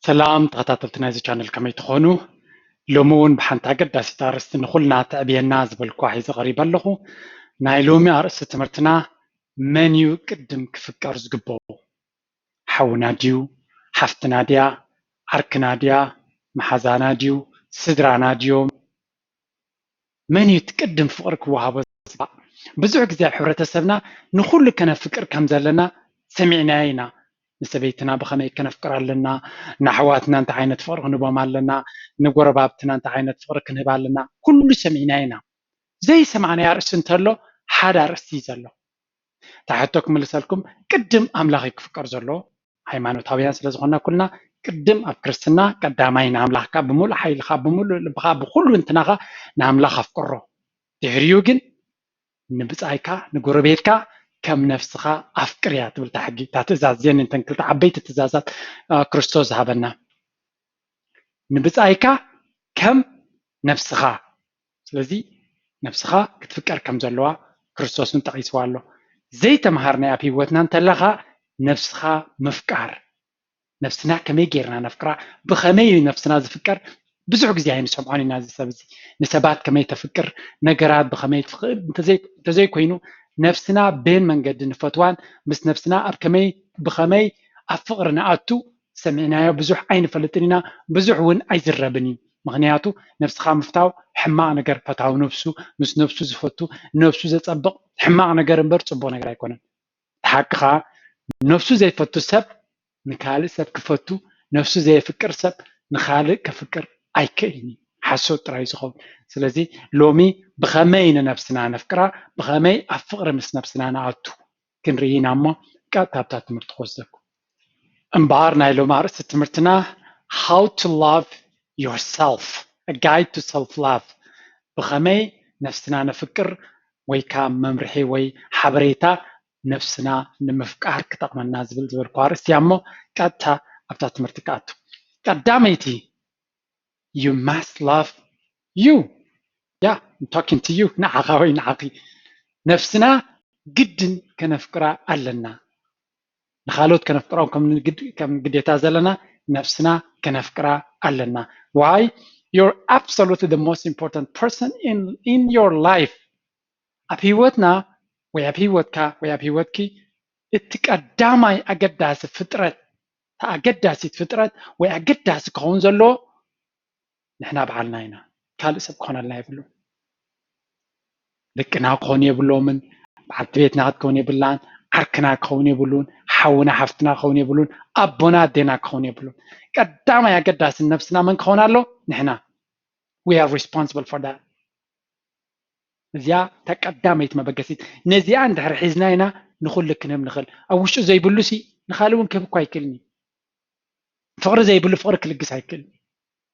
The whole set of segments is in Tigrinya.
ሰላም ተኸታተልቲ ናይዚ ቻነል፣ ከመይ ትኾኑ? ሎሚ እውን ብሓንቲ ኣገዳሲት ኣርእስቲ ንኹልና ተዕብየና ዝበልኩዋ ሒዘ ቀሪበ ኣለኹ። ናይ ሎሚ ኣርእስቲ ትምህርትና መን እዩ ቅድም ክፍቀር ዝግብኦ? ሓውና ድዩ? ሓፍትና ድያ? ዓርክና ድያ? መሓዛና ድዩ? ስድራና ድዮም? መን እዩ እቲ ቅድም ፍቕሪ ክወሃቦ ዝግባእ? ብዙሕ ግዜ ኣብ ሕብረተሰብና ንኹሉ ከነፍቅር ከም ዘለና ሰሚዕናዮ ኢና። ንሰበይትና ብኸመይ ከነፍቅር ኣለና፣ ንኣሕዋትና እንታይ ዓይነት ፍቕሪ ክንህቦም ኣለና፣ ንጎረባብትና እንታይ ዓይነት ፍቕሪ ክንህብ ኣለና፣ ኩሉ ሰሚዕናዮ ኢና። ዘይሰማዕናዮ ኣርእስቲ እንተሎ ሓደ ኣርእስቲ እዩ ዘሎ። እታ ሕቶ ክምልሰልኩም፣ ቅድም ኣምላኽ እዩ ክፍቀር ዘለዎ። ሃይማኖታውያን ስለ ዝኾንና ኩልና፣ ቅድም ኣብ ክርስትና ቀዳማይ ንኣምላኽካ ብምሉእ ሓይልኻ፣ ብምሉእ ልብኻ፣ ብኹሉ እንትናኻ ንኣምላኽ ኣፍቅሮ። ድሕሪኡ ግን ንብጻይካ፣ ንጎረቤትካ ከም ነፍስኻ ኣፍቅር እያ ትብል እታ ሕጊ፣ እታ ትእዛዝ። እዚአን እተን ክልተ ዓበይቲ ትእዛዛት፣ እ፣ ክርስቶስ ዝሃበና። ንብጻይካ ከም ነፍስኻ። ስለዚ ነፍስኻ ክትፍቀር ከም ዘለዋ ክርስቶስ እውን ጠቒስዋ ኣሎ። ዘይተምሃርናዮ ኣብ ህይወትና እንተለኻ ነፍስኻ ምፍቃር፣ ነፍስና ከመይ ጌርና ነፍቅራ፣ ብኸመይ እዩ ነፍስና ዝፍቀር? ብዙሕ ግዜ ኣይንሰምዖን ኢና። እዚ ሰብ እዚ ንሰባት ከመይ ተፍቅር፣ ነገራት ብኸመይ ትኽእል እንተዘይ-፣ እንተዘይኮይኑ ነፍስና በየን መንገዲ ንፈትዋን ምስ ነፍስና ኣብ ከመይ፣ ብኸመይ ኣብ ፍቕሪ ንኣቱ ሰሚዕናዮ ብዙሕ ኣይንፈልጥን ኢና፣ ብዙሕ እውን ኣይዝረብን እዩ። ምኽንያቱ ነፍስኻ ምፍታው ሕማቕ ነገር፣ ፈታዊ ነፍሱ፣ ምስ ነፍሱ ዝፈቱ፣ ነፍሱ ዘጸብቕ ሕማቕ ነገር እምበር ጽቡቕ ነገር ኣይኮነን። እቲ ሓቂ ኸኣ ነፍሱ ዘይፈቱ ሰብ ንካልእ ሰብ ክፈቱ፣ ነፍሱ ዘየፍቅር ሰብ ንኻልእ ከፍቅር ኣይክእልን እዩ። ሓሶት ጥራይ እዩ ዝኸውን። ስለዚ ሎሚ ብኸመይ ንነፍስና ነፍቅራ፣ ብኸመይ ኣብ ፍቕሪ ምስ ነፍስና ንኣቱ ክንርኢ ኢና እሞ ቀጥታ ኣብታ ትምህርቲ ክወስደኩም። እምበኣር ናይ ሎሚ ኣርእስቲ ትምህርትና How to Love Yourself, A Guide to Self Love፣ ብኸመይ ነፍስና ነፍቅር ወይ ከዓ መምርሒ ወይ ሓበሬታ ነፍስና ንምፍቃር ክጠቕመና ዝብል ዝበልኩ ኣርእስቲ እያ እሞ ቀጥታ ኣብታ ትምህርቲ ክኣቱ። ቀዳመይቲ You must love you። Yeah, I'm talking to you። ንዓኻ ወይ ንዓኺ። ነፍስና ግድን ከነፍቅራ ኣለና። ንኻልኦት ከነፍቅሮም ከም ንግድ-፣ ከም ግዴታ ዘለና ነፍስና ከነፍቅራ ኣለና። Why? You're absolutely the most important person in, in your life። ኣብ ህይወትና ወይ ኣብ ህይወትካ ወይ ኣብ ህይወትኪ እቲ ቀዳማይ ኣገዳሲ ፍጥረት፣ እታ ኣገዳሲት ፍጥረት ወይ ኣገዳሲ ክኸውን ዘለዎ ንሕና ባዕልና ኢና። ካልእ ሰብ ክኾነልና የብሉን። ደቅና ክኾኑ የብሎምን፣ በዓልቲ ቤትና ክትከውን የብላን፣ ዓርክና ክኸውን የብሉን፣ ሓውና ሓፍትና ክኸውን የብሉን፣ ኣቦና ኣዴና ክኸውን የብሉን። ቀዳማይ ኣገዳሲ ነብስና መን ክኸውን ኣሎ? ንሕና። We are responsible for that። እዚኣ እታ ቀዳመይቲ መበገሲት። ነዚኣ እንድሕር ሒዝና ኢና ንኹሉ ክንህብ ንኽእል። ኣብ ውሽጡ ዘይብሉ ሲ ንኻልእ እውን ክህብ እኳ ኣይክእልን እዩ። ፍቕሪ ዘይብሉ ፍቕሪ ክልግስ ኣይክእልን እዩ።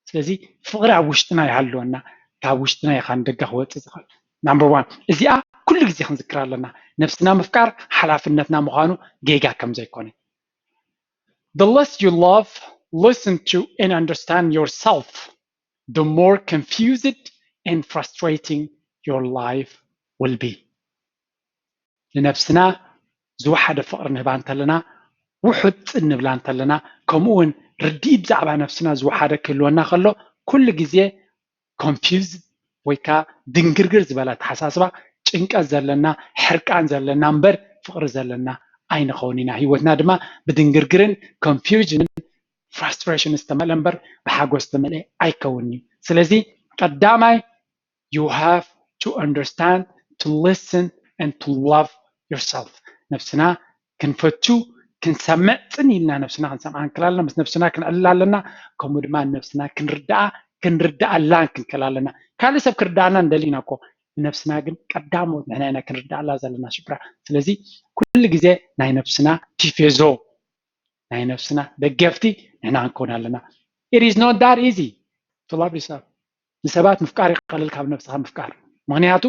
ስለዚ ፍቕሪ ኣብ ውሽጥና ይሃልወና፣ ካብ ውሽጥና ኢኻ ንደገ ክወፅእ ዝኽእል። ናምበር ዋን፣ እዚኣ ኩሉ ግዜ ክንዝክር ኣለና። ነብስና ምፍቃር ሓላፍነትና ምዃኑ ጌጋ ከም ዘይኮነ። The less you love, listen to and understand yourself, the more confused and frustrating your life will be. ንነብስና ዝወሓደ ፍቕሪ ንህባ እንተለና፣ ውሑድ ጽን ንብላ እንተለና፣ ከምኡ እውን ርድኢት ብዛዕባ ነብስና ዝወሓደ ክህልወና ከሎ፣ ኩሉ ግዜ ኮንፊውዝ ወይ ከዓ ድንግርግር ዝበለ ኣተሓሳስባ፣ ጭንቀት ዘለና፣ ሕርቃን ዘለና እምበር ፍቕሪ ዘለና ኣይንኸውን ኢና። ህይወትና ድማ ብድንግርግርን ኮንፊውዥንን ፍራስትሬሽን ዝተመልአ እምበር ብሓጎስ ዝተመልአ ኣይከውንን እዩ። ስለዚ ቀዳማይ you have to understand, to listen and to love yourself። ነብስና ክንፈቱ፣ ክንሰምዕ፣ ጽን ኢልና ነብስና ክንሰምዓ ክንክእል ኣለና። ምስ ነብስና ክንዕልል ኣለና። ከምኡ ድማ ነብስና ክንርድኣ፣ ክንርድኣላን ክንክእል ኣለና። ካልእ ሰብ ክርድኣና ንደሊ ኢና እኮ፣ ነብስና ግን ቀዳሞት ንሕና ኢና ክንርድኣላ ዘለና ሽግራ። ስለዚ ኩሉ ግዜ ናይ ነብስና ቲፌዞ፣ ናይ ነብስና ደገፍቲ ንሕና ክንከውን ኣለና። It is not that easy to love yourself። ንሰባት ምፍቃር ይቐልል ካብ ነብስኻ ምፍቃር። ምኽንያቱ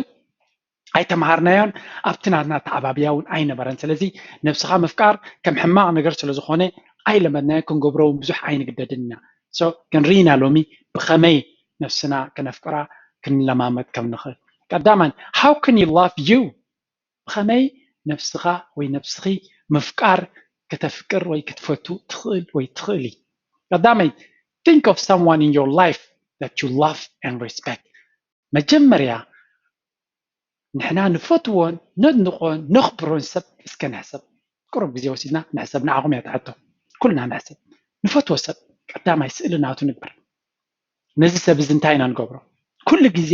ኣይተምሃርናዮን፣ ኣብቲ ናትና ኣተዓባብያ እውን ኣይነበረን። ስለዚ ነብስኻ ምፍቃር ከም ሕማቕ ነገር ስለ ዝኾነ ኣይለመድናዮ፣ ክንገብሮ እውን ብዙሕ ኣይንግደድን ኢና። So ክንርኢ ኢና ሎሚ ብኸመይ ነብስና ከነፍቅራ ክንለማመድ ከም ንኽእል። ቀዳማይ፣ how can you love you? ብኸመይ ነብስኻ ወይ ነብስኺ ምፍቃር ከተፍቅር ወይ ክትፈቱ ትኽእል ወይ ትኽእሊ? ቀዳማይ think of someone in your life that you love and respect። መጀመርያ ንሕና ንፈትዎን ነድንቆን ነኽብሮን ሰብ እስከ ንሕሰብ። ቁሩብ ግዜ ወሲድና ንሕሰብ። ንዓኹም እያ ትሕቶ። ኩልና ንሕሰብ። ንፈትዎ ሰብ ቀዳማይ ስእሊ ናቱ ንግበር። ነዚ ሰብ እዚ እንታይ ኢና ንገብሮ? ኩሉ ግዜ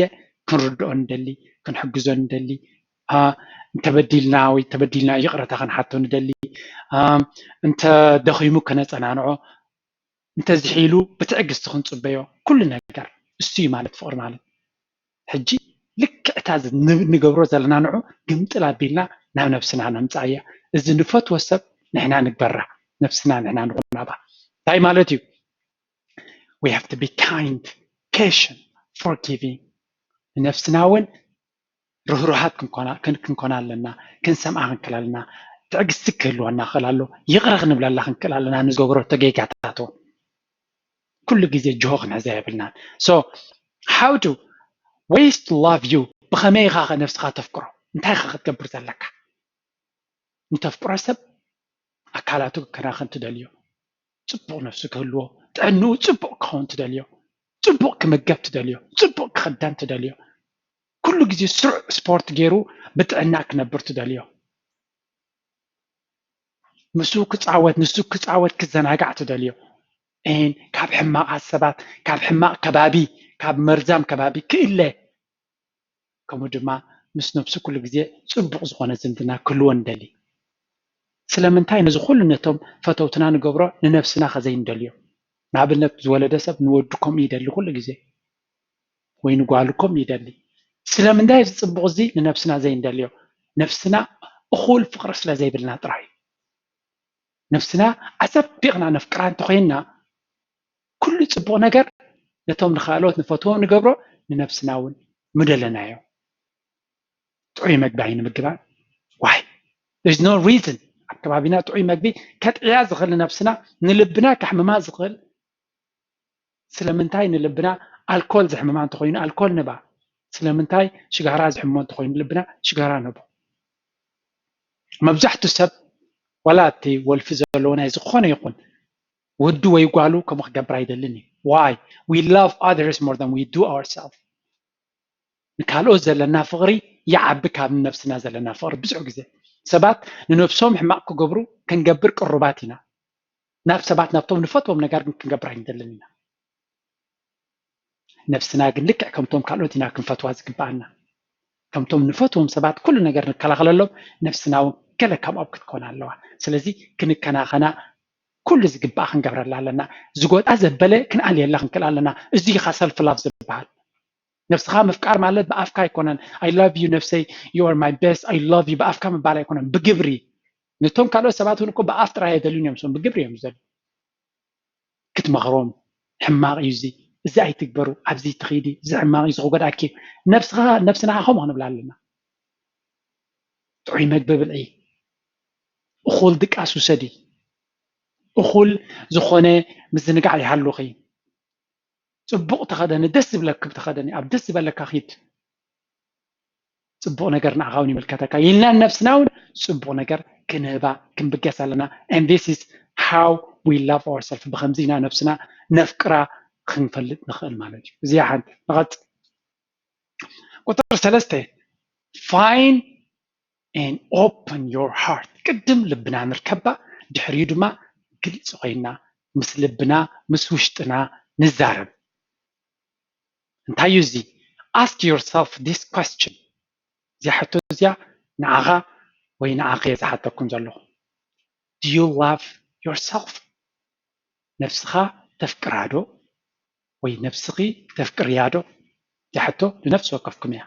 ክንርድኦ ንደሊ፣ ክንሕግዞ ንደሊ፣ እንተበዲልና ወይ ተበዲልና ይቕረታ ክንሓቶ ንደሊ፣ እንተ ደኺሙ ከነጸናንዖ፣ እንተዝሒሉ ብትዕግስቲ ክንጽበዮ። ኩሉ ነገር እሱ እዩ ማለት ፍቕሪ ማለት። ሕጂ ልክዕታ ንገብሮ ዘለና ንዑ ግምጥል ኣቢልና ናብ ነብስና ነምጻያ። እዚ ንፈትዎ ሰብ ንሕና ንግበራ፣ ነብስና ንሕና ንኹናባ። እንታይ ማለት እዩ? We have to be kind, patient, forgiving። ንነብስና እውን ርህሩሃት ክንኮና ኣለና። ክንሰምዓ ክንክእል ኣለና። ትዕግስቲ ክህልወና ክእል ኣሎ። ይቕረ ክንብለላ ክንክእል ኣለና። ንዝገብረቶ ጌጋታት እውን ኩሉ ግዜ ጅሆ ክንሕዛ የብልናን። So how to ways to love you? ብኸመይ ኢኻ ነብስኻ ተፍቅሮ? እንታይ ኢኻ ክትገብር ዘለካ? ንተፍቅሮ ሰብ ኣካላቱ ክከናኸን ትደልዮ፣ ጽቡቕ ነብሲ ክህልዎ፣ ጥዕንኡ ጽቡቕ ክኸውን ትደልዮ፣ ጽቡቕ ክምገብ ትደልዮ፣ ጽቡቕ ክኽደን ትደልዮ፣ ኩሉ ግዜ ስሩዕ ስፖርት ገይሩ ብጥዕና ክነብር ትደልዮ፣ ምስኡ ክጻወት፣ ንሱ ክጻወት ክዘናጋዕ ትደልዮ። ን ካብ ሕማቓት ሰባት፣ ካብ ሕማቕ ከባቢ፣ ካብ መርዛም ከባቢ ክእለ፣ ከምኡ ድማ ምስ ነብሱ ኩሉ ግዜ ጽቡቕ ዝኾነ ዝምድና ክህልዎ ንደሊ። ስለምንታይ ነዚ ኩሉ ነቶም ፈተውትና ንገብሮ ንነብስና ከዘይንደልዮ? ንኣብነት ዝወለደ ሰብ ንወዱ ከምኡ ይደሊ ኩሉ ግዜ፣ ወይ ንጓሉ ከምኡ ይደሊ። ስለምንታይ እዚ ጽቡቕ እዚ ንነብስና ዘይንደልዮ? ነብስና እኹል ፍቕሪ ስለ ዘይብልና ጥራይ። ነብስና ኣጸቢቕና ነፍቅራ እንተኾይንና ኩሉ ጽቡቕ ነገር ነቶም ንኻልኦት ንፈትዎም ንገብሮ ንነብስና እውን ምደለናዮ። ጥዑይ መግቢ ኣይንምግባን። Why? There's no reason ኣብ ከባቢና ጥዑይ መግቢ ከጥዕያ ዝኽእል ንነብስና ንልብና ከሕምማ ዝኽእል ስለምንታይ ንልብና ኣልኮል ዘሕምማ እንተኾይኑ ኣልኮል ንባ። ስለምንታይ ሽጋራ ዝሕሞ እንተኾይኑ ልብና ሽጋራ ንቦ። መብዛሕቱ ሰብ ዋላ እቲ ወልፊ ዘለዎ ናይ ዝኾነ ይኹን ወዱ ወይ ጓሉ ከምኡ ክገብር ኣይደልን እዩ። Why? We love others more than we do ourselves። ንካልኦት ዘለና ፍቕሪ ይዓቢ ካብ ንነብስና ዘለና ፍቕሪ። ብዙሕ ግዜ ሰባት ንነብሶም ሕማቕ ክገብሩ ክንገብር ቅሩባት ኢና። ናብ ሰባት ናብቶም ንፈትዎም ነገር ግን ክንገብር ኣይንደልን ኢና። ነብስና ግን ልክዕ ከምቶም ካልኦት ኢና ክንፈትዋ ዝግብኣና። ከምቶም ንፈትዎም ሰባት ኩሉ ነገር ንከላኸለሎም ነብስና እውን ገለ ካብኦም ክትኮን ኣለዋ። ስለዚ ክንከናኸና ኩሉ ዝግባኣ ክንገብረላ ኣለና። ዝጎጣ ዘበለ ክንኣልየላ ክንክእል ኣለና። እዚ ኢኻ ሰልፍ ላቭ ዝበሃል። ነብስኻ ምፍቃር ማለት ብኣፍካ ኣይኮነን I love you ነብሰይ you are my best I love you ብኣፍካ ምባል ኣይኮነን ብግብሪ። ነቶም ካልኦት ሰባት እውን እኮ ብኣፍ ጥራይ ኣይደልዩን እዮም ሰም ብግብሪ እዮም ዝደልዩ። ክትመኽሮም ሕማቕ እዩ እዚ እዚ ኣይትግበሩ ኣብዚ ትኸይዲ እዚ ሕማቕ እዩ ዝጎድኣኪ ነብስኻ ነብስና ከምኡ ክንብላ ኣለና። ጥዑይ መግቢ ብልዒ፣ እኹል ድቃስ ውሰዲ፣ እኹል ዝኾነ ምዝንጋዕ ይሃሉኺ። ጽቡቕ ተኸደኒ፣ ደስ ዝብለኪ ተኸደኒ፣ ኣብ ደስ ዝበለካ ኺድ። ጽቡቕ ነገር ንዓኻ እውን ይምልከተካ ኢልና ንነብስና እውን ጽቡቕ ነገር ክንህባ ክንብገስ ኣለና። And this is how we love ourselves። ብኸምዚ ኢና ነብስና ነፍቅራ ክንፈልጥ ንኽእል ማለት እዩ። እዚኣ ሓንቲ ንቐጽል። ቁፅሪ ሰለስተ find and open your heart። ቅድም ልብና ንርከባ ድሕሪኡ ድማ ግልፂ ኮይና ምስ ልብና ምስ ውሽጥና ንዛረብ። እንታይ እዩ እዚ? Ask yourself this question። እዚኣ ሕቶ እዚኣ ንዓኻ ወይ ንዓኺ እየ ዝሓተኩም ዘለኹ። Do you love yourself? ነብስኻ ተፍቅራ ዶ ወይ ነብስኺ ተፍቅርያ ዶ? እዚኣ ሕቶ ንነፍሲ ወከፍኩም እያ።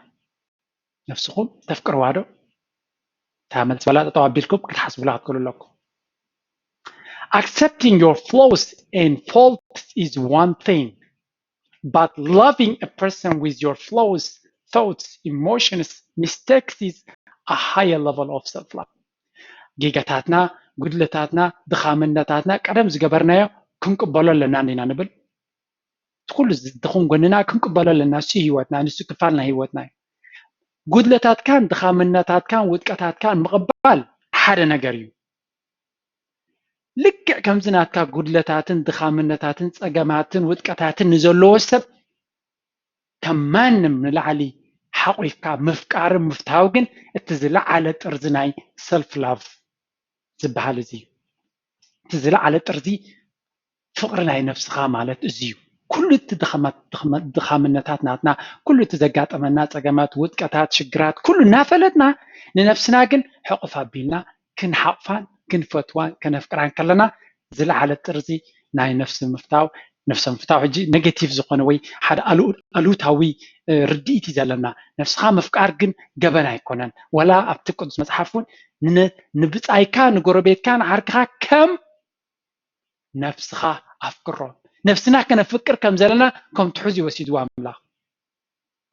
ነብስኹም ተፍቅርዋ ዶ? እታ መልሲ በላ ጠጠው ኣቢልኩም ክትሓስቡላ ክትክእሉ ኣለኩም። Accepting your flaws and faults is one thing, but loving a person with your flaws, thoughts, emotions, mistakes is a higher level of self love. ጌጋታትና፣ ጉድለታትና፣ ድኻምነታትና ቀደም ዝገበርናዮ ክንቅበሎ ኣለና እንዲና ንብል። ኩሉ ድኹም ጎንና ክንቅበሎ ኣለና። እሱ ህይወትና፣ ንሱ ክፋል ናይ ህይወትና እዩ። ጉድለታትካን ድኻምነታትካን ውድቀታትካን ምቕባል ሓደ ነገር እዩ። ልክዕ ከምዚ ናትካ ጉድለታትን ድኻምነታትን ጸገማትን ውድቀታትን ንዘለዎ ሰብ ካብ ማንም ንላዕሊ ሓቑፍካ ምፍቃርን ምፍታው ግን እቲ ዝለዓለ ጥርዚ ናይ ሰልፍ ላቭ ዝበሃል እዚ እዩ። እቲ ዝለዓለ ጥርዚ ፍቕሪ ናይ ነፍስኻ ማለት እዚ እዩ። ኩሉ እቲ ድኻማት- ድኽመ- ድኻምነታት ናትና፣ ኩሉ እቲ ዘጋጠመና ጸገማት፣ ውድቀታት፣ ሽግራት ኩሉ እናፈለጥና ንነፍስና ግን ሕቑፍ ኣቢልና ክንሓቕፋን ክንፈትዋን ከነፍቅራን ከለና ዝለዓለ ጥርዚ ናይ ነፍሲ ምፍታው ነፍሰ ምፍታው ሕጂ ኔጌቲቭ ዝኾነ ወይ ሓደ ኣሉ- ኣሉታዊ እ፣ ርድኢት እዩ ዘለና። ነፍስኻ ምፍቃር ግን ገበን ኣይኮነን። ወላ ኣብቲ ቅዱስ መጽሓፍ እውን ን- ንብጻይካ ንጎረቤትካ ንዓርክኻ ከም ነፍስኻ ኣፍቅሮ። ነፍስና ከነፍቅር ከም ዘለና ከም ትሑዝ ይወሲድዎ ኣምላኽ።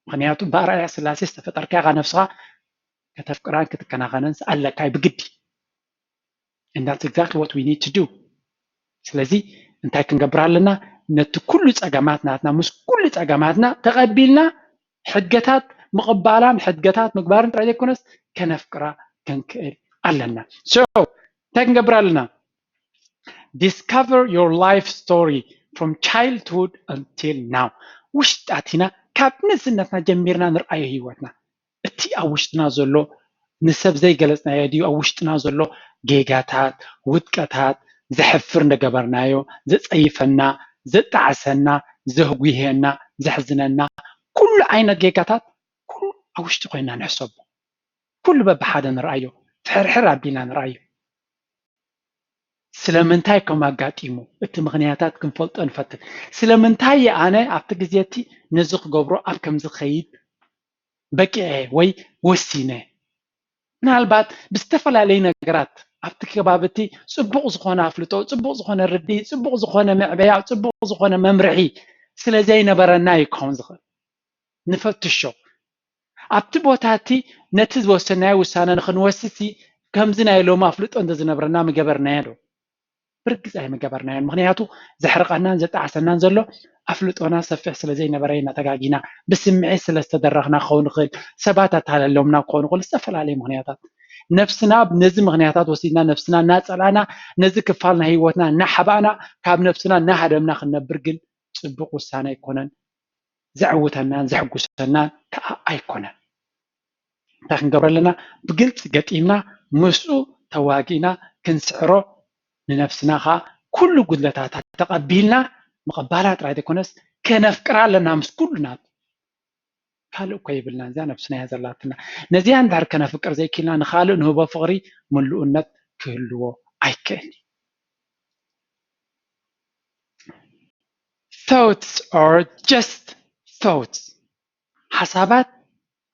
ምክንያቱ ብኣርኣያ ስላሴ ዝተፈጠርካ ኢኻ። ነፍስኻ ከተፍቅራን ክትከናኸነን ኣለካ እዩ ብግዲ። And that's exactly what we need to do. ስለዚ እንታይ ክንገብር ኣለና? ነቲ ኩሉ ጸገማት ናትና ምስ ኩሉ ጸገማትና ተቐቢልና ሕድገታት ምቕባላን ሕድገታት ምግባርን ጥራይ ዘይኮነስ ከነፍቅራ ክንክእል ኣለና። So እንታይ ክንገብር ኣለና? Discover your life story from childhood until now. ውሽጣቲና ካብ ንእስነትና ጀሚርና ንርኣዮ ህይወትና። እቲ ኣብ ውሽጥና ዘሎ ንሰብ ዘይገለጽናዮ ድዩ ኣብ ውሽጥና ዘሎ ጌጋታት፣ ውድቀታት፣ ዘሕፍር እንደገበርናዮ፣ ዘጸይፈና፣ ዘጣዕሰና፣ ዘህጉሄና፣ ዘሕዝነና ኩሉ ዓይነት ጌጋታት ኩሉ ኣብ ውሽጢ ኮይና ንሕሰቦ። ኩሉ በብሓደ ንርኣዮ፣ ፍሕርሕር ኣቢልና ንርኣዮ። ስለምንታይ ከም ኣጋጢሙ እቲ ምኽንያታት ክንፈልጦ ንፈትን። ስለምንታይ እየ ኣነ ኣብቲ ግዜ እቲ ነዚ ክገብሮ ኣብ ከምዚ ኸይድ በቂዐ ወይ ወሲነ? ምናልባት ብዝተፈላለዩ ነገራት ኣብቲ ከባቢ እቲ ጽቡቕ ዝኾነ ኣፍልጦ፣ ጽቡቕ ዝኾነ ርድኢት፣ ጽቡቕ ዝኾነ መዕበያ፣ ጽቡቕ ዝኾነ መምርሒ ስለ ዘይነበረና እዩ ክኸውን ዝኽእል። ንፈትሾ። ኣብቲ ቦታ እቲ ነቲ ዝወሰናዮ ውሳነ ንኽንወስድሲ ከምዚ ናይ ሎሚ ኣፍልጦ እንተዝነብረና ምገበርናዮ ዶ? ብርግጽ ኣይምገበርናዮን። ምኽንያቱ ዘሕርቐናን ዘጣዕሰናን ዘሎ ኣፍልጦና ሰፊሕ ስለ ዘይነበረ ኢና ተጋጊና። ብስምዒት ስለ ዝተደረኽና ክኸውን ይኽእል፣ ሰባት ኣታለሎምና ክኸውን ይኽእል፣ ዝተፈላለዩ ምኽንያታት። ነፍስና ነዚ ምኽንያታት ወሲድና ነፍስና እናጸላእና ነዚ ክፋል ናይ ህይወትና እናሓባእና ካብ ነፍስና እናሃደምና ክንነብር ግን ጽቡቕ ውሳነ ኣይኮነን። ዘዕውተናን ዘሕጉሰናን ከዓ ኣይኮነን። እንታይ ክንገብር ኣለና? ብግልፂ ገጢምና ምስኡ ተዋጊእና ክንስዕሮ ንነፍስና ከዓ ኩሉ ጉድለታታ ተቐቢልና ምቕባላ ጥራይ ዘይኮነስ ከነፍቅራ ኣለና ምስ ኩሉ ናቱ። ካልእ እኮ የብልናን፣ እዚኣ ነብስና እያ ዘላትና። ነዚኣ እንድሕር ከነፍቅር ዘይክልና ንኻልእ ንህቦ ፍቕሪ ምሉእነት ክህልዎ ኣይክእል። Thoughts are just thoughts. ሓሳባት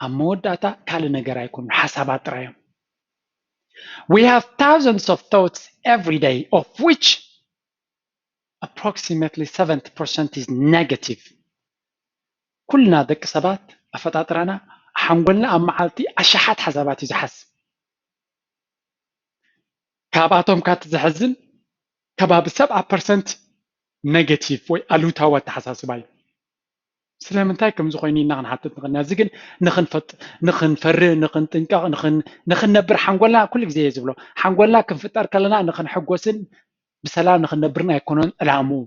ኣብ መወዳእታ ካልእ ነገር ኣይኮኑን፣ ሓሳባት ጥራይ እዮም። We have thousands of thoughts every day, of which approximately seventy percent is negative. ኩልና ደቂ ሰባት ኣፈጣጥራና ሓንጎልና ኣብ መዓልቲ ኣሽሓት ሓሳባት እዩ ዝሓስብ። ካብኣቶም ካቲ ዘሕዝን ከባቢ ሰብዓ ፐርሰንት ኔጌቲቭ ወይ ኣሉታዊ ኣተሓሳስባ እዩ። ስለምንታይ ከምዚ ኮይኑ ኢና ክንሓትት ንኽእል። ነዚ ግን ንኽንፈጥ ንኽንፈርህ ንኽንጥንቀቕ ንኽን- ንኽንነብር ሓንጎልና ኩሉ ግዜ እየ ዝብሎ። ሓንጎልና ክንፍጠር ከለና ንኽንሕጎስን ብሰላም ንኽንነብርን ኣይኮነን ዕላምኡ።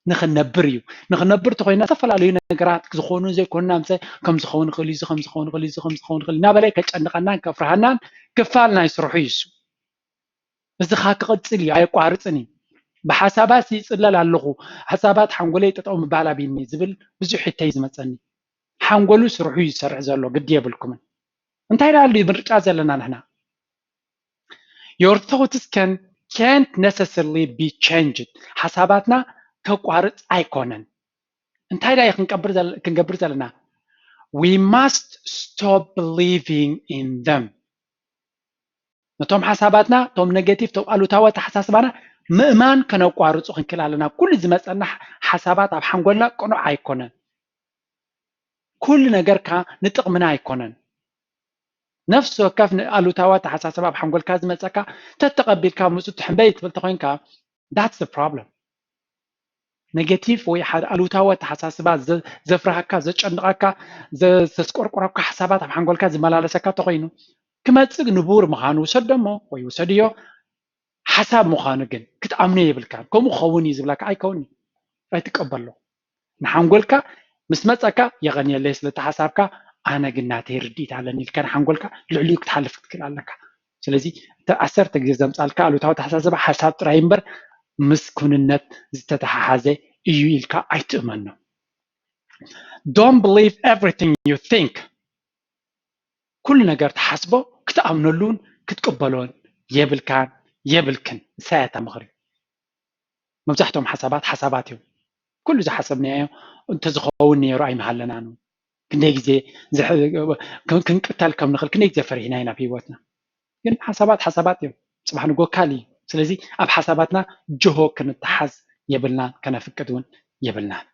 ንኽንነብር እዩ። ንኽንነብር ተኮይና ዝተፈላለዩ ነገራት ዝኾኑ ዘይኮኑና ምሳይ ከም ዝኸውን ይኽእል እዩ፣ እዚ ከም ዝኸውን ይኽእል እዩ፣ እዚ ከም ዝኸውን ይኽእል እዩ እናበለ ከጨንቐናን ከፍርሃናን ክፋል ናይ ስርሑ እዩ እሱ። እዚ ኸዓ ክቕጽል እዩ፣ ኣየቋርጽን እዩ። ብሓሳባት ይጽለል ኣለኹ፣ ሓሳባት ሓንጎለይ ጠጠው ምባል ኣቢኒ ዝብል ብዙሕ ሕቶ እዩ ዝመጸኒ። ሓንጎሉ ስርሑ እዩ ዝሰርሕ ዘሎ፣ ግዲ የብልኩምን። እንታይ ደኣ ኣሎ ምርጫ ዘለና ንሕና? Your thoughts can can't necessarily be changed. ሓሳባትና ከቋርጽ ኣይኮነን። እንታይ ደኣ ክንቀብር ዘለ- ክንገብር ዘለና? We must stop believing in them. ነቶም ሓሳባትና፣ እቶም ኔጌቲቭ፣ እቶም ኣሉታዊ ኣተሓሳስባና ምእማን ከነቋርጹ ክንክእል ኣለና። ኩሉ ዝመጸና ሓ- ሓሳባት ኣብ ሓንጎልና ቅኑዕ ኣይኮነን። ኩሉ ነገርካ ንጥቕምና ኣይኮነን። ነፍሲ ወከፍ ንኣሉታዊ ኣተሓሳስባ ኣብ ሓንጎልካ ዝመጸካ ተተቐቢልካ ምስኡ ትሕንበይ ትብል ተኾይንካ፣ that's the problem። ኔጌቲቭ ወይ ሓደ ኣሉታዊ ኣተሓሳስባ ዘ- ዘፍርሃካ፣ ዘጨንቐካ፣ ዘ- ዘስቆርቆረካ ሓሳባት ኣብ ሓንጎልካ ዝመላለሰካ ተኾይኑ ክመጽእ ንቡር ምዃኑ ውሰዶ እሞ ወይ ውሰድዮ። ሓሳብ ምዃኑ ግን ክትኣምኖ የብልካን። ከምኡ ክኸውን እዩ ዝብላካ ኣይከውን'ዩ። ኣይትቀበሎ። ንሓንጎልካ ምስ መጸካ የቐንየለይ ስለቲ ሓሳብካ፣ ኣነ ግን ናተይ ርድኢት ኣለኒ ኢልካ ንሓንጎልካ ልዕሊኡ ክትሓልፍ ክትክእል ኣለካ። ስለዚ እቲ ዓሰርተ ግዜ ዘምጻልካ ኣሉታዊ ኣተሓሳስባ ሓሳብ ጥራይ እምበር ምስ ኩንነት ዝተተሓሓዘ እዩ ኢልካ ኣይትእመኖ። Don't believe everything you think. ኩሉ ነገር ትሓስቦ ክትኣምነሉን ክትቅበሎን የብልካን የብልክን። ንሳ እያ እታ ምኽሪ። መብዛሕትኦም ሓሳባት ሓሳባት እዮም። ኩሉ ዝሓሰብናዮ እንተዝኸውን ነይሩ ኣይምሃለናን። ክንደይ ግዜ ክንቅተል ከም ንኽእል ክንደይ ግዜ ፈሪሕና ኢና ኣብ ህይወትና። ግን ሓሳባት ሓሳባት እዮም። ጽባሕ ንጎ ካልእ እዩ። ስለዚ ኣብ ሓሳባትና ጅሆ ክንተሓዝ የብልናን፣ ከነፍቅድ እውን የብልናን።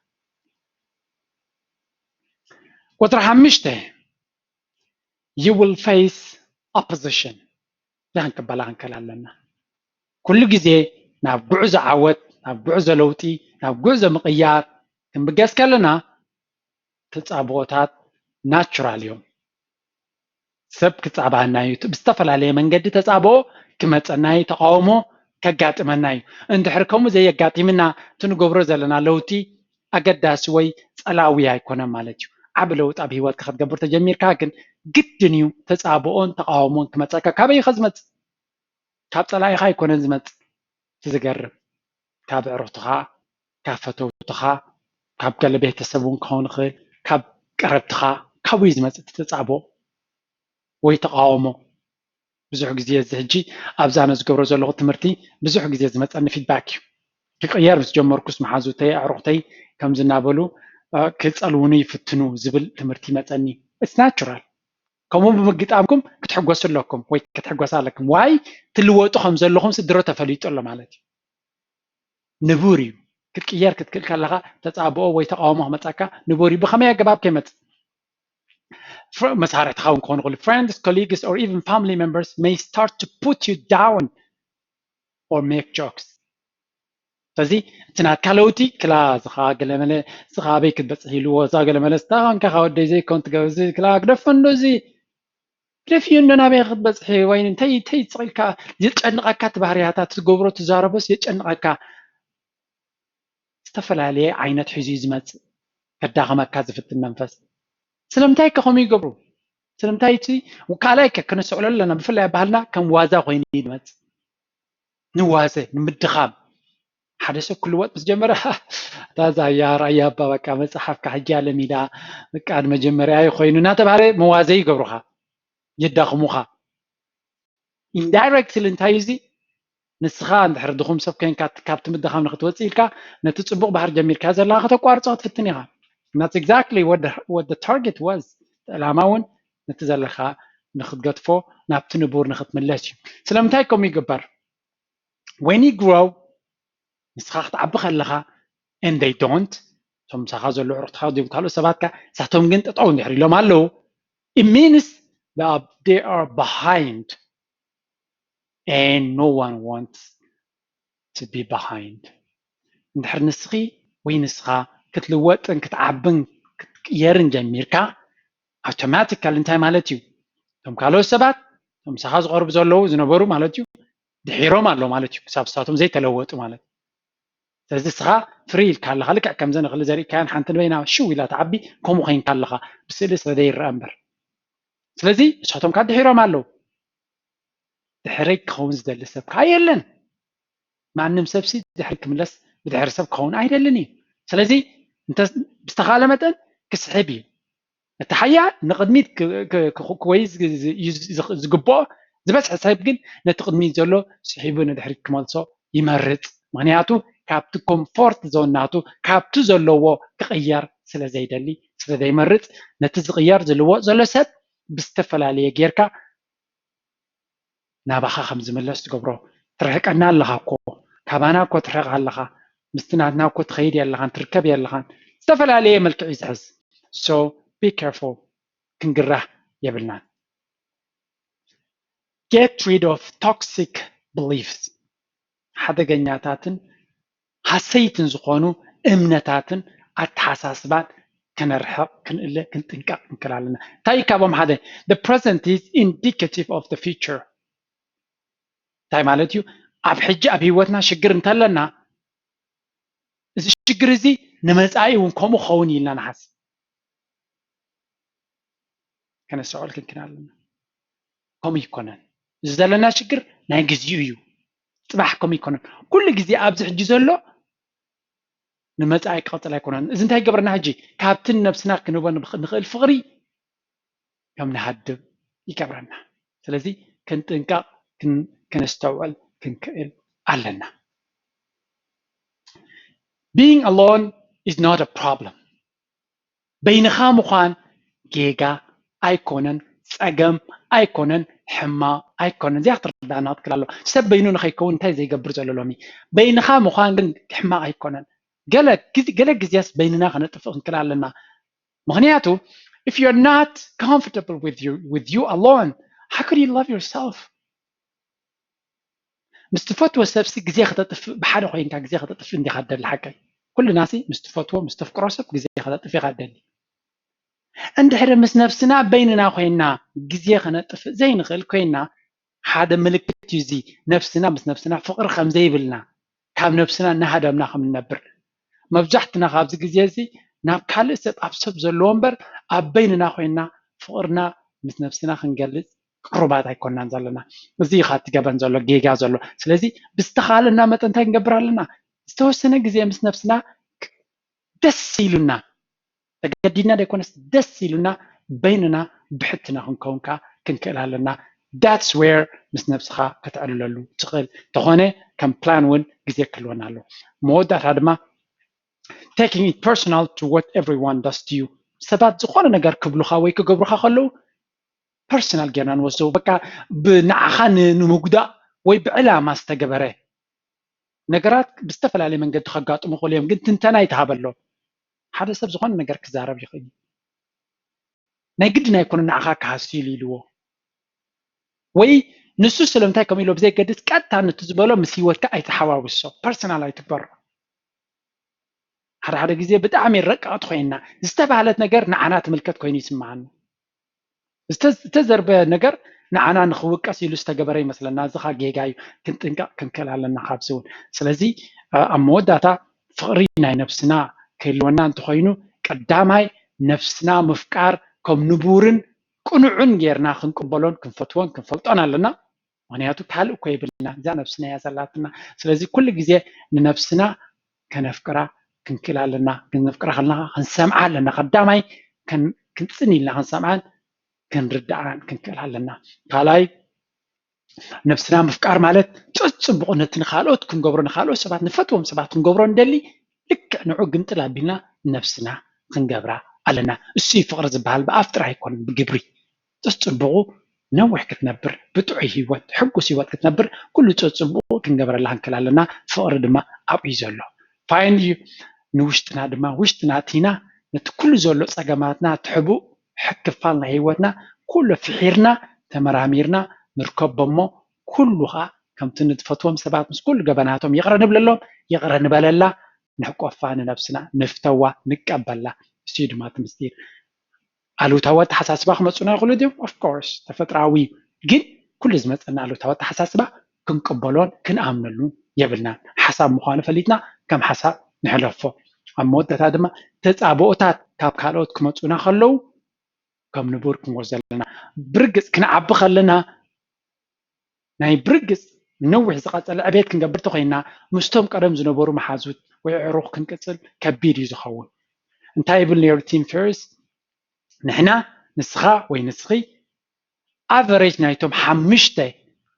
ቁጽሪ ሓሙሽተ you will face opposition። ዳን ክበላ ክንከል ኣለና። ኩሉ ግዜ ናብ ጉዕዞ ዓወት፣ ናብ ጉዕዞ ለውጢ፣ ናብ ጉዕዞ ምቕያር ክንብገስ ከለና ተጻብኦታት ናቹራል እዮም። ሰብ ክጻባና እዩ። ብዝተፈላለየ መንገዲ ተጻብኦ ክመጸና እዩ። ተቃውሞ ከጋጥመና እዩ። እንድሕር ከምኡ ዘየጋጢምና እቲ ንገብሮ ዘለና ለውጢ ኣገዳሲ ወይ ጸላዊ ኣይኮነን ማለት እዩ። ዓቢ ለውጢ ኣብ ህይወትካ ክትገብር ተጀሚርካ ግን ግድን እዩ ተጻብኦን ተቃውሞን ክመጸካ። ካበይ እዩ ዝመጽእ? ካብ ጸላኢኻ ኣይኮነን ዝመጽእ። እቲ ዝገርም ካብ ኣዕሩኽትኻ፣ ካብ ፈተውትኻ፣ ካብ ገለ ቤተሰብ እውን ክኸውን ይኽእል፣ ካብ ቀረብትኻ፣ ካብኡ እዩ ዝመጽእ እቲ ተጻብኦ ወይ ተቃውሞ። ብዙሕ ግዜ እዚ ሕጂ ኣብዛ ኣነ ዝገብሮ ዘለኹ ትምህርቲ ብዙሕ ግዜ ዝመጸኒ ፊድባክ እዩ። ክቅየር ምስ ጀመርኩስ መሓዙተይ ኣዕሩኽተይ ከምዚ እናበሉ ክጸልውኑ ይፍትኑ ዝብል ትምህርቲ ይመጸኒ። It's natural። ከምኡ ብምግጣምኩም ክትሕጎሱ ኣለኩም ወይ ክትሕጎሳ ኣለኩም። ዋይ ትልወጡ ከም ዘለኹም ስድሮ ተፈሊጡ ኣሎ ማለት እዩ። ንቡር እዩ ክትቅየር ክትክእል ከለኻ ተጻብኦ ወይ ተቃውሞ ክመጻካ ንቡር እዩ። ብኸመይ ኣገባብ ከይመጽእ መሳርሕትኻ እውን ክኾኑ ይኽእሉ። Friends, colleagues or even family members may start to put you down or make jokes። ስለዚ እቲ ናትካ ለውጢ ክላ ዝኻ ገለመለ ዝኻ ኣበይ ክትበፅሕ ኢልዎ እዛ ገለመለ ስታ ንካ ወደይ ዘይኮን ትገብዚ ክላ ግደፎ እንዶ እዚ ግደፍዮ እንዶ ናበይ ክትበፅሒ ወይ እንታይ እንታይ ፅቕልካ ዘጨንቐካ እቲ ባህርያታት ትገብሮ ትዛረቦስ የጨንቐካ። ዝተፈላለየ ዓይነት ሒዙ እዩ ዝመፅእ ከዳኸመካ ዝፍትን መንፈስ። ስለምንታይ ከ ከምኡ ይገብሩ? ስለምንታይ እቲ ካልኣይ ከ ክነስተውዕለሉ ኣለና። ብፍላይ ኣብ ባህልና ከም ዋዛ ኮይኑ እዩ ዝመፅእ። ንዋዘ ንምድኻም ሓደ ሰብ ክልወጥ ምስ ጀመረ እታ ዛያ ራያ ኣባ በቃ መፅሓፍካ ሕጂ ኣለሚዳ በቃ ንመጀመርያ ኮይኑ እናተባሃለ መዋዘ ይገብሩኻ የዳኽሙኻ። ኢንዳይሬክትሊ እንታይ እዩ እዚ? ንስኻ እንድሕር ድኹም ሰብ ኮይንካ ካብቲ ምድኻም ንክትወፅእ ኢልካ ነቲ ፅቡቕ ባህር ጀሚርካ ዘለካ ከተቋርፆ ክትፍትን ኢኻ። That's exactly what the, what the target was። ዕላማ እውን ነቲ ዘለካ ንክትገድፎ ናብቲ ንቡር ንክትምለስ እዩ። ስለምንታይ ከምኡ ይግበር? When you grow ንስኻ ክትዓቢ ከለኻ and they don't እቶም ምሳኻ ዘሎ ዕሩኽትኻ ዲም ካልኦት ሰባትካ እሳቶም ግን ጠጠው እንድሕር ኢሎም ኣለዉ it means that they are behind and no one wants to be behind። እንድሕር ንስኺ ወይ ንስኻ ክትልወጥን ክትዓብን ክትቅየርን ጀሚርካ ኣውቶማቲካል እንታይ ማለት እዩ? እቶም ካልኦት ሰባት እቶም ምሳኻ ዝቐርቡ ዘለዉ ዝነበሩ ማለት እዩ ድሒሮም ኣሎ ማለት እዩ ክሳብ ንሳቶም ዘይተለወጡ ማለት። ስለዚ ንስኻ ፍሪ ኢልካ ኣለኻ ልክዕ ከምዘ ንኽሊ ዘርእካያን ሓንቲ ንበይና ሽው ኢላ ትዓቢ ከምኡ ኮይንካ ኣለኻ ብስእሊ ስለ ዘይረኣ እምበር። ስለዚ ንሳቶም ካብ ድሒሮም ኣለዉ። ድሕረይ ክኸውን ዝደሊ ሰብ ከዓ የለን። ማንም ሰብሲ ድሕሪ ክምለስ ብድሕሪ ሰብ ክኸውን ኣይደልን እዩ። ስለዚ እንተ ብዝተኻለ መጠን ክስሕብ እዩ። እቲ ሓያል ንቕድሚት ክወይ ዝግብኦ ዝበዝሐ ሰብ ግን ነቲ ቅድሚት ዘሎ ስሒቡ ንድሕሪት ክመልሶ ይመርፅ። ምክንያቱ ካብቲ ኮምፎርት ዞን ናቱ ካብቲ ዘለዎ ክቕየር ስለ ዘይደሊ ስለ ዘይመርፅ ነቲ ዝቕየር ዝልወጥ ዘሎ ሰብ ብዝተፈላለየ ጌርካ ናባኻ ከም ዝምለስ ትገብሮ። ትርሕቀና ኣለኻ እኮ፣ ካባና እኮ ትርሕቕ ኣለኻ፣ ምስቲ ናትና እኮ ትኸይድ የለኻን ትርከብ የለኻን። ዝተፈላለየ መልክዕ እዩ ዝሕዝ። So be careful፣ ክንግራህ የብልናን። Get rid of toxic beliefs፣ ሓደገኛታትን ሃሰይትን ዝኾኑ እምነታትን ኣተሓሳስባን ከነርሕቕ ክንእለ ክንጥንቀቕ ክንክእል ኣለና። እንታይ ካብኦም ሓደ the present is indicative of the future እንታይ ማለት እዩ? ኣብ ሕጂ ኣብ ህይወትና ሽግር እንተለና፣ እዚ ሽግር እዚ ንመጻኢ እውን ከምኡ ክኸውን ኢልና ንሓስብ። ከነስተውዕል ክንክን ኣለና። ከምኡ ይኮነን። እዚ ዘለና ሽግር ናይ ግዚኡ እዩ። ጽባሕ ከምኡ ይኮነን። ኩሉ ግዜ ኣብዚ ሕጂ ዘሎ ንመጻኢ ክቐጽል ኣይኮነን። እዚ እንታይ ይገብረና ሕጂ? ካብቲ ንነብስና ክንህቦ ንኽእል ፍቕሪ ከም ንሃድም ይገብረና። ስለዚ ክንጥንቀቕ፣ ክነስተውዕል ክንክእል ኣለና። Being alone is not a problem. በይንኻ ምዃን ጌጋ ኣይኮነን፣ ጸገም ኣይኮነን፣ ሕማቕ ኣይኮነን። እዚኣ ክትርዳእና ክትክእል ኣሎ። ሰብ በይኑ ንኸይከውን እንታይ ዘይገብር ዘሎ ሎሚ? በይንኻ ምዃን ግን ሕማቕ ኣይኮነን። ገለ ግዜስ በይንና ከነጥፍእ ክንክእል ኣለና። ምኽንያቱ if you're not comfortable with you, with you alone, how could you love yourself? ምስ ትፈትዎ ሰብሲ ግዜ ከተጥፍእ፣ ብሓደ ኮይንካ ግዜ ከተጥፍእ እንዲኻ ትደሊ። ሓቀይ ኩልና ሲ ምስ ትፈትዎ ምስ ተፍቅሮ ሰብ ግዜ ከተጥፍእ ኢኻ ትደሊ። እንድሕሪ ምስ ነብስና በይንና ኮይና ግዜ ከነጥፍእ ዘይንኽእል ኮይና ሓደ ምልክት እዩ። እዚ ነብስና ምስ ነብስና ፍቕሪ ከም ዘይብልና፣ ካብ ነብስና እናሃደምና ከም ንነብር። መብዛሕትና ካብዚ ግዜ እዚ ናብ ካልእ ሰብ፣ ኣብ ሰብ ዘለዎ እምበር ኣብ በይንና ኮይና ፍቕርና ምስ ነብስና ክንገልጽ ቅሩባት ኣይኮናን ዘለና። እዚ እዩ ካብቲ ገበን ዘሎ ጌጋ ዘሎ። ስለዚ ብዝተኻለና መጠን እንታይ ክንገብር ኣለና? ዝተወሰነ ግዜ ምስ ነብስና ደስ ኢሉና፣ ተገዲድና ዘይኮነስ ደስ ኢሉና በይንና ብሕትና ክንከውን ከዓ ክንክእል ኣለና። That's where ምስ ነብስኻ ከተዕልለሉ ትኽእል ተኾነ ከም ፕላን እውን ግዜ ክህልወና ኣለዎ። መወዳእታ ድማ taking it personal to what everyone does to you። ሰባት ዝኾነ ነገር ክብሉኻ ወይ ክገብሩኻ ከለዉ ፐርሰናል ጌርና ንወስዶ። በቃ ብንዓኻ ንምጉዳእ ወይ ብዕላማ ዝተገበረ ነገራት ብዝተፈላለየ መንገዲ ከጋጥሙ ይኽእሉ እዮም፣ ግን ትንተና ይተሃበሎም። ሓደ ሰብ ዝኾነ ነገር ክዛረብ ይኽእል እዩ። ናይ ግድን ኣይኮነ ንዓኻ ክሃስዩ ኢልዎ ወይ ንሱ ስለምንታይ ከምኡ ኢሎ ብዘይገድስ ቀጥታ ነቲ ዝበሎ ምስ ህይወትካ ኣይተሓዋውሶ፣ ፐርሰናል ኣይትግበሮ። ሓደ ሓደ ግዜ ብጣዕሚ ረቀቕቲ ኮይንና ዝተባህለት ነገር ንዓና ትምልከት ኮይኑ ይስምዓና። ዝተዘርበ ነገር ንዓና ንኽውቀስ ኢሉ ዝተገበረ ይመስለና። እዚ ኻ ጌጋ እዩ፣ ክንጥንቀቕ ክንክእል ኣለና። ካብዚ እውን ስለዚ ኣብ መወዳእታ ፍቕሪ ናይ ነብስና ክህልወና እንተኾይኑ ቀዳማይ ነብስና ምፍቃር ከም ንቡርን ቅኑዕን ጌርና ክንቅበሎን ክንፈትዎን ክንፈልጦን ኣለና። ምኽንያቱ ካልእ እኮ የብልና፣ እዛ ነብስና እያ ዘላትና። ስለዚ ኩሉ ግዜ ንነብስና ከነፍቅራ ክንክእል ኣለና። ክነፍቅራ ከለና ክንሰምዓ ኣለና። ቀዳማይ ክንጽን ኢልና ክንሰምዓን ክንርድኣን ክንክእል ኣለና። ካልኣይ ነብስና ምፍቃር ማለት ጨጽብቑ ነቲ ንኻልኦት ክንገብሮ፣ ንኻልኦት ሰባት ንፈትዎም ሰባት ክንገብሮ እንደሊ ልክዕ ንዑ ግምጥል ኣቢልና ነብስና ክንገብራ ኣለና። እሱ እዩ ፍቕሪ ዝበሃል፣ ብኣፍ ጥራይ ኣይኮነን ብግብሪ። ጨጽብቑ ነዊሕ ክትነብር ብጥዑይ ህይወት ሕጉስ ህይወት ክትነብር ኩሉ ጨጽብቑ ክንገብረላ ክንክእል ኣለና። ፍቕሪ ድማ ኣብኡ እዩ ዘሎ። ፋይን እዩ ንውሽጥና ድማ ውሽጥና ኣቲና ነቲ ኩሉ ዘሎ ጸገማትና ትሕቡእ ክፋል ናይ ህይወትና ኩሉ ፍሒርና ተመራሚርና ንርከቦ እሞ ኩሉ ኸዓ ከምቲ ንትፈትዎም ሰባት ምስ ኩሉ ገበናቶም ይቕረ ንብለሎም፣ ይቕረ ንበለላ፣ ንሕቆፋ ንነብስና፣ ንፍተዋ፣ ንቀበላ። እሱ እዩ ድማ እቲ ምስጢር። ኣሉታዊ ኣተሓሳስባ ክመፁና ይኽእሉ ድዮም? Of course ተፈጥራዊ እዩ። ግን ኩሉ ዝመፀና ኣሉታዊ ኣተሓሳስባ ክንቅበሎን ክንኣምነሉን የብልናን። ሓሳብ ምዃኑ ፈሊጥና ከም ሓሳብ ንሕለፎ። ኣብ መወዳእታ ድማ ተፃብኦታት ካብ ካልኦት ክመፁና ከለዉ ከም ንቡር ክንወስዶ ኣለና። ብርግፅ ክንዓቢ ከለና ናይ ብርግፅ ነዊሕ ዝቐፀለ ዕቤት ክንገብር ተኾይንና ምስቶም ቀደም ዝነበሩ መሓዙት ወይ ኣዕሩኽ ክንቅፅል ከቢድ እዩ ዝኸውን። እንታይ ይብል ነይሩ ቲም ፌሪስ? ንሕና ንስኻ ወይ ንስኺ ኣቨሬጅ ናይቶም ሓሙሽተ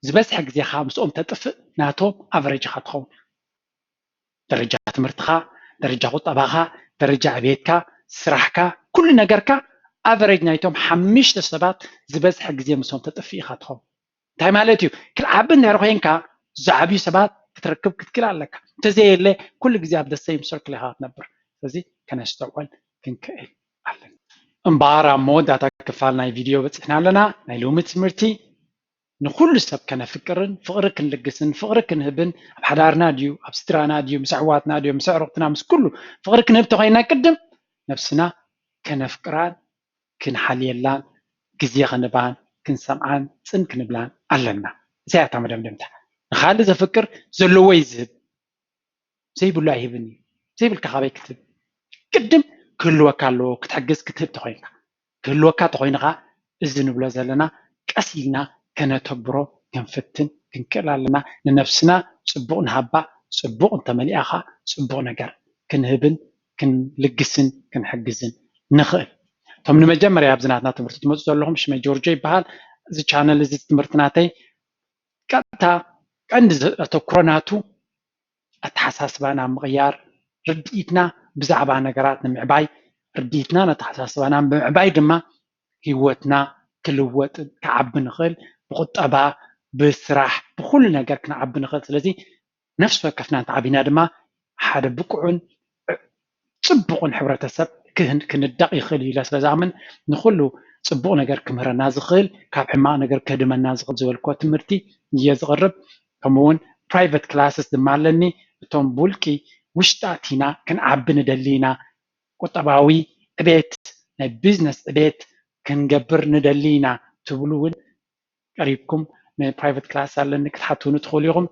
ዝበዝሐ ግዜኻ ምስኦም ተጥፍእ ናቶም ኣቨሬጅ ኢኻ ትኸውን። ደረጃ ትምህርትኻ፣ ደረጃ ቁጠባኻ፣ ደረጃ ዕቤትካ፣ ስራሕካ፣ ኩሉ ነገርካ ኣቨሬጅ ናይቶም ሓሙሽተ ሰባት ዝበዝሐ ግዜ ምስኦም ተጥፍእ ኢኻ ትኸውን። እንታይ ማለት እዩ? ክትዓቢ እንድሕር ኮይንካ ዝዓብዩ ሰባት ክትረክብ ክትክእል ኣለካ። እንተዘየለ ኩሉ ግዜ ኣብ ደሰይም ሰርክል ኢኻ ክትነብር። ስለዚ ከነስተውዕል ክንክእል ኣለና። እምበኣር ኣብ መወዳእታ ክፋል ናይ ቪድዮ በፂሕና ኣለና። ናይ ሎሚ ትምህርቲ ንኩሉ ሰብ ከነፍቅርን ፍቕሪ ክንልግስን ፍቕሪ ክንህብን ኣብ ሓዳርና ድዩ ኣብ ስድራና ድዩ ምስ ኣሕዋትና ድዩ ምስ ኣዕሩኽትና ምስ ኩሉ ፍቕሪ ክንህብ ተኾይንና ቅድም ነብስና ከነፍቅራን ክንሓልየላን ግዜ ክንባን ክንሰምዓን ጽን ክንብላን ኣለና። እዚኣ እያ እታ መደምደምታ። ንኻልእ ዘፍቅር ዘለዎ እዩ ዝህብ። ዘይብሉ ኣይህብን እዩ። ዘይብልካ ካበይ ክትህብ? ቅድም ክህልወካ ኣለዎ፣ ክትሕግዝ ክትህብ ተኾይንካ። ክህልወካ ተኾይንኻ፣ እዚ ንብሎ ዘለና ቀስ ኢልና ከነተግብሮ ክንፍትን ክንክእል ኣለና። ንነብስና ጽቡቕ ንሃባ፣ ጽቡቕ እንተመሊኣኻ፣ ጽቡቕ ነገር ክንህብን ክንልግስን ክንሕግዝን ንኽእል። እቶም ንመጀመርያ ኣብዚ ናትና ትምህርቲ ትመፁ ዘለኹም፣ ሽመይ ጆርጆ ይበሃል። እዚ ቻነል እዚ ትምህርቲ ናተይ ቀጥታ ቀንዲ ዘተኩሮ ናቱ ኣተሓሳስባና ምቕያር፣ ርድኢትና ብዛዕባ ነገራት ንምዕባይ፣ ርድኢትናን ኣተሓሳስባናን ብምዕባይ ድማ ህይወትና ክልወጥ ክዓቢ ንኽእል፣ ብቁጠባ፣ ብስራሕ፣ ብኩሉ ነገር ክንዓቢ ንኽእል። ስለዚ ነፍሲ ወከፍና እንተዓቢና ድማ ሓደ ብቁዕን ጽቡቕን ሕብረተሰብ ክንዳቕ ይኽእል እዩ ኢለ ስለ ዝኣምን፣ ንኹሉ ጽቡቕ ነገር ክምህረና ዝኽእል፣ ካብ ሕማቕ ነገር ከድመና ዝኽእል ዝበልክዎ ትምህርቲ እየ ዝቕርብ። ከምኡ እውን ፕራይቨት ክላስስ ድማ ኣለኒ። እቶም ብውልቂ ውሽጢ ኣቲና ክንዓቢ ንደሊ ኢና፣ ቁጠባዊ ዕቤት፣ ናይ ቢዝነስ ዕቤት ክንገብር ንደሊ ኢና ትብሉ እውን ቀሪብኩም ንፕራይቨት ክላስ ኣለኒ ክትሓትውኒ ትኽእሉ ኢኹም።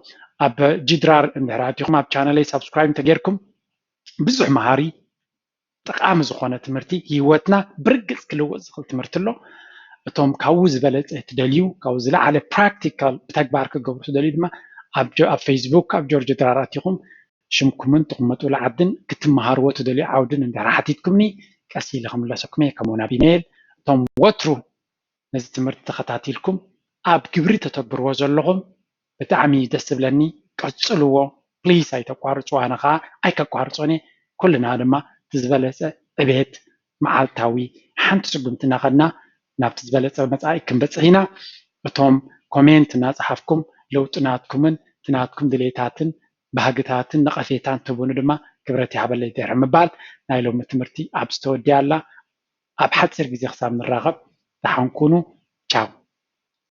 ኣብ ጅድራር እንድሕር ኣቲኹም ኣብ ቻነለይ ሳብስክራይብ እንተጌርኩም ብዙሕ መሃሪ ጠቃሚ ዝኾነ ትምህርቲ ህይወትና ብርግፅ ክልውጥ ዝኽእል ትምህርቲ ኣሎ። እቶም ካብኡ ዝበለፀ ትደልዩ ካብኡ ዝለዓለ ፕራክቲካል ብተግባር ክገብሩ ትደልዩ ድማ ኣብ ፌስቡክ ኣብ ጆርጆ ድራር ኣቲኹም ሽምኩምን ትቕመጡሉ ዓድን ክትመሃርዎ ትደልዩ ዓውድን እንድሕር ሓቲትኩምኒ ቀስ ኢለ ክምለሰኩም እየ። ከምኡውን ኣብ ኢሜይል እቶም ወትሩ ነዚ ትምህርቲ ተኸታቲልኩም ኣብ ግብሪ ተተግብርዎ ዘለኹም ብጣዕሚ ደስ ዝብለኒ። ቀጽልዎ ፕሊስ ኣይተቋርፅዎ። ኣነ ከዓ ኣይከቋርፆን እየ። ኩልና ድማ እቲ ዝበለፀ ዕቤት መዓልታዊ ሓንቲ ስጉምቲ እናኸድና ናብቲ ዝበለፀ መፃኢ ክንበፅሕ ኢና። እቶም ኮሜንት እናፀሓፍኩም ለውጢ ናትኩምን እቲ ናትኩም ድሌታትን ባህግታትን ነቐፌታን ትህቡኒ ድማ ክብረት ይሃበለይ ድሕሪ ምባል ናይ ሎሚ ትምህርቲ ኣብዚ ተወዲኣ ኣላ። ኣብ ሓፂር ግዜ ክሳብ ንራኸብ ደሓን ኩኑ። ቻው።